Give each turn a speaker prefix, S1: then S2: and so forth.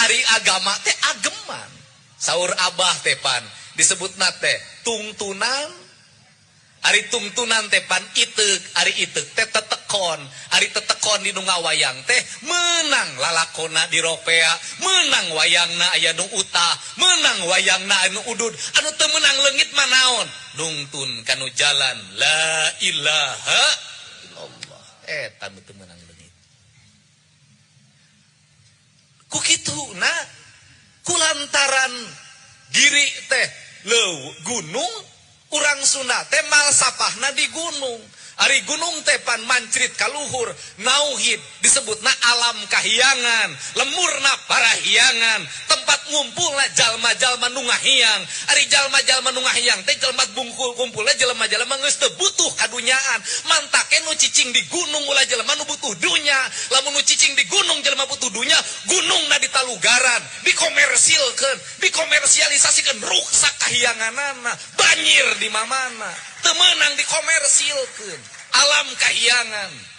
S1: Ari agama teh ageman. Saur abah teh pan disebutna teh tungtunan. Ari tungtunan teh pan iteuk, ari iteuk teh tetekon, ari tetekon di nu ngawayang teh menang lalakona diropea, menang wayangna aya nu utah, menang wayangna anu udud, anu teu meunang leungit mah naon? Nungtun kanu jalan la ilaha illallah. Eta nu teu meunang leungit. Ku kituna kulantaran giri teh leuweung gunung, urang Sunda teh malsapahna di gunung. Ari gunung teh pan mancrit kaluhur, nauhid disebutna alam kahiyangan, lemurna parahyangan, tempat ngumpulna jalma-jalma nu ngahiyang. Ari jalma-jalma nu ngahiyang teh jelema bungkul kumpulna jelema-jelema geus teu butuh kadunyaan. Mantake nu cicing di gunung ulah jelema nu butuh dunya. Lamun nu cicing di gunung jelema butuh dunya, gunungna ditalugaran, dikomersilkeun, dikomersialisasikeun, ruksak kahiyanganana, banjir di mamana. Teu meunang dikomersilkeun alam kahiyangan.